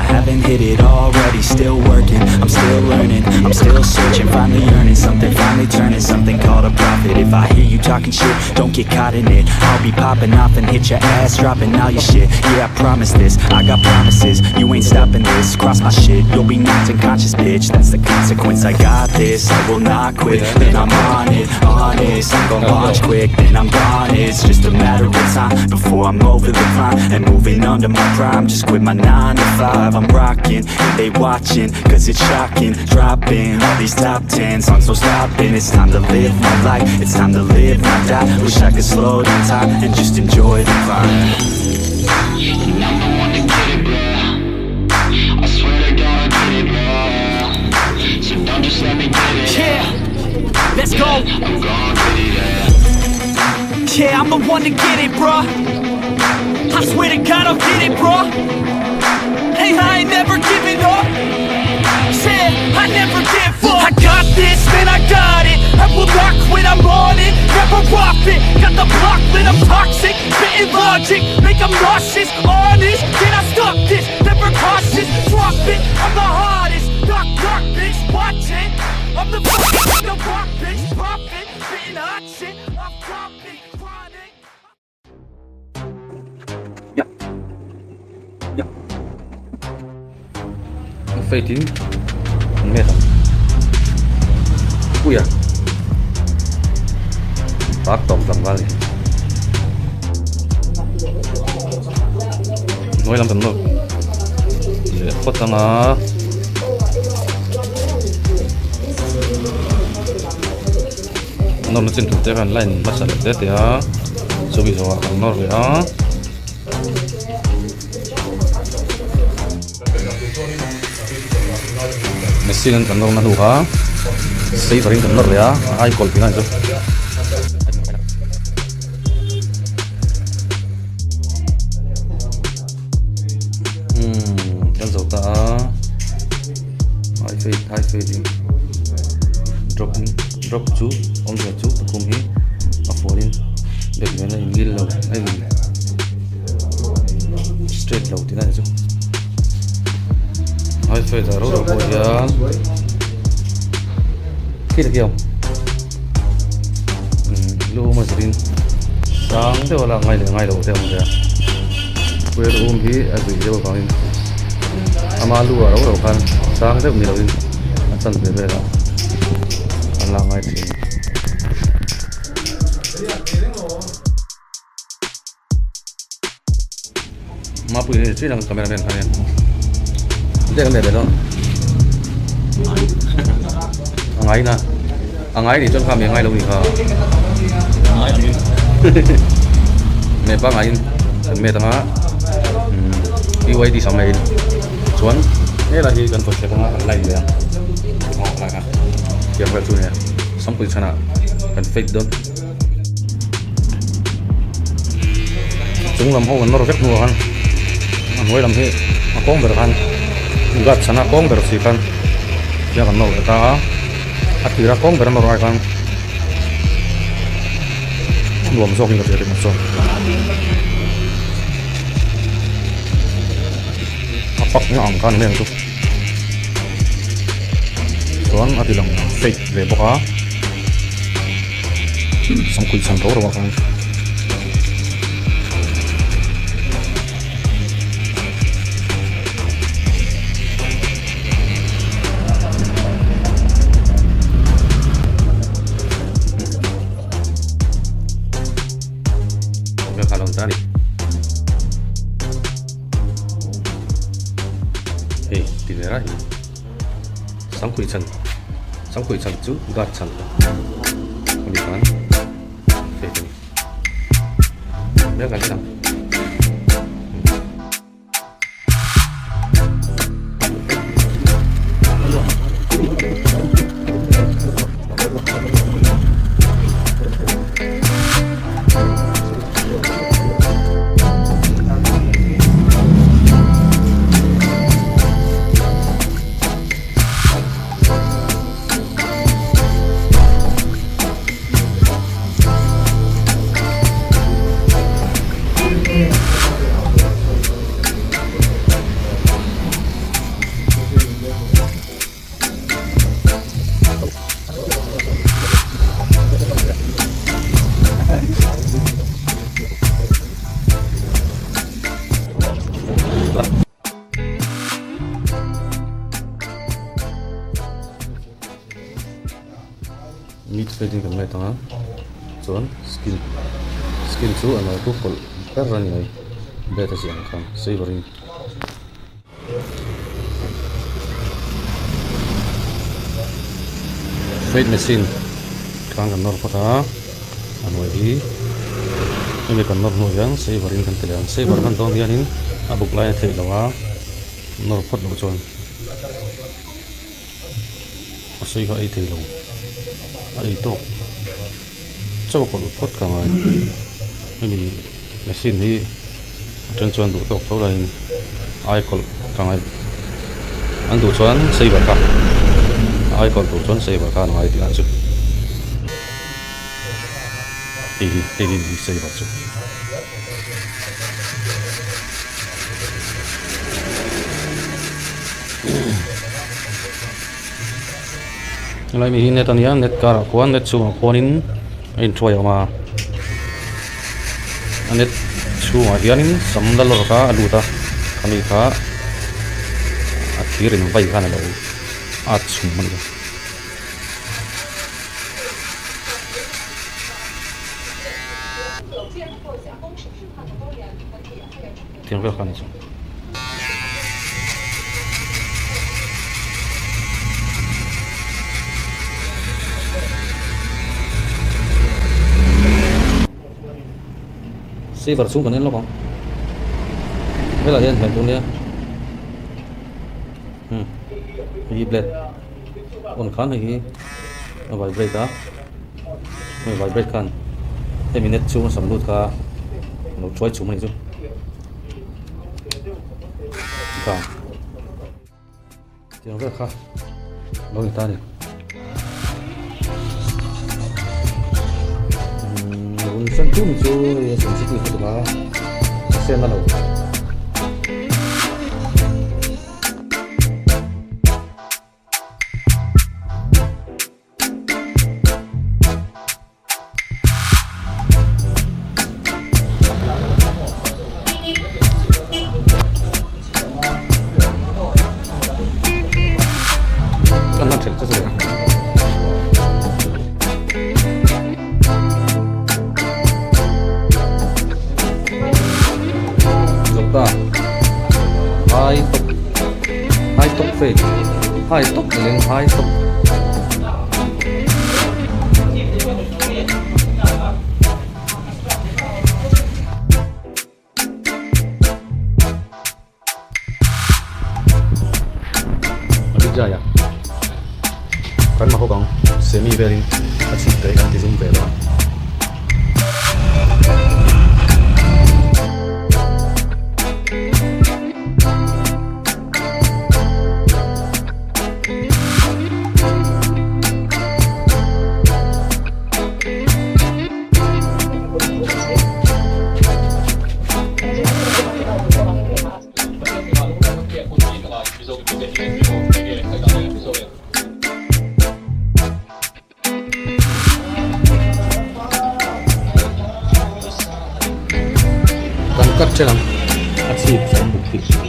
haven't hit it already. Still working, I'm still learning, I'm still searching, finally earning something, finally turning something called a profit. If I hear you talking shit, don't get caught in it. I'll be popping off and hit your ass, dropping all your shit. Yeah, I promise this, I got promises. You ain't stopping this. Cross my shit, you'll be knocked unconscious, bitch. That's the consequence. I got this, I will not quit. Then I'm on it, honest. I'm gonna launch quick, then I'm gone. It's just a matter of time before I'm over the climb and moving under my prime. Just quit my 9 to 5. I'm rocking, and they watching, cause it's shocking. Dropping all these top 10 songs, no stopping. It's time to live my life, it's time to live, not die. Wish I could slow down time and just enjoy the climb. And I'm the one to get it, bro. I swear to God, I'll get it, bro. So don't just let me get it. Yeah, let's go. I'm gonna get it, yeah. Yeah, I'm the one to get it, bruh. I swear to God, I'll get it, bruh. Hey, I ain't never giving up. Said I never give up. I got this, man, I got it. I will not quit, I'm on it. Never off it. Got the block lit, I'm toxic. Spitting logic, make 'em nauseous. Honest, can I stop this? Never cautious, drop it. I'm the hardest. Knock, knock, bitch, watch it. I'm the the rock, bitch, profit. Spitting hot shit, I'm dropping, chronic. Fade in an met ang puia tak tawm tlangval ni hnuai lam kan nawr leh phawt anga a nawr na chin tur te khan line hmasa leh te te a chumi zawhah kan nawr leh a. Machine an kan nawr na hnu kha saver in kan nawr leh a a aikawl tih na ni chu. Umm kan zo ta a high fade high fade in drop in drop chu awmzia chu tukhum hi a fual in bag nen a in ngil lo a in straight lo tih na ni chu high fade ah ro ro pawh hian khi ta khiau umm lu awm a zirin sang deuh a lak ngai leh ngai loh te a awm ve a square room hi a zuih deuh avangin ama lu ah ro ro khan sang deuh ni loin a chanve velah an lak ngai thin. Mapui hi chiang camera man kha nia de kan ve dawn a ngai na a ngai nih chuan kha mi a ngai lo ni kha me pangai in kan met anga BYD sam leh in chuan helai hi kan kawtthler anga kan line leh ang aw helai kha tiang vel chu nia sampui chhanah kan fade dawn. Chung lam ho an nawr vek hnuah khan a hnuai lam hi a kawng ber khan guard chhana kawng ber si khan tiang an nawr leh ta a a tira kawng ber a nawr ai khan a nuam zawk in ka hria ringawt chuan a pak na ang khan hmel chu chuan a ti lang fake ve bawk a. Sangkui chhan ro ro ah khan hei ti ve rai sangkui chhan sangkui chhan chu guard chhan khami khan fake a ni mek an lang. Meat fat in kan met ang a chuan skin skin chu a nawi pawlh ber a ni mai blade a ziah ang khan saver in. Weight machine khan kan nawr phawt a a hnuai hi hemi kan nawr hnuah hian saver in kan ti leh ang saver hman dawn hianin a buk lai a theih loh a nawr phawt loh chuan a sawi kha ei thei lo a ei tawk chaw pawlh phawt ka ngai hemi machine hi a then chuan duh tawk tho laiin ai kawlh ka ngai an duh chuan saver kha ai kawlh tur chuan saver kha an ngai tih ang chu hei hi hei hi saver chu. Helai mi hi net a nia net karah khuan net chhungah khuanin a inthuai a awm a a net chhungah hianin sam la lawr kha a lut a khami kha a thir in vai khan alo at chhum a ni. Tiang vel kha a ni chu. Saver chhung kan en lawk ang. Helah hian hmel tur nia. Hmm. Hei hi blade on khan hei hi a vibrate a. Hei vibrate khan hemi net chhung a sam lut kha lo thuai chhum a ni chu. Kha. Tiang vel kha lo ni ta a ni. Umm sen tum chu hei a sensitive lutuk a a sen a lo. High top high top fade high top ni leng high top kan mahawk ang semi velin a chhip te kan ti zum ve lo a. Kan cut ṭhen ang a chhip sam buk hi.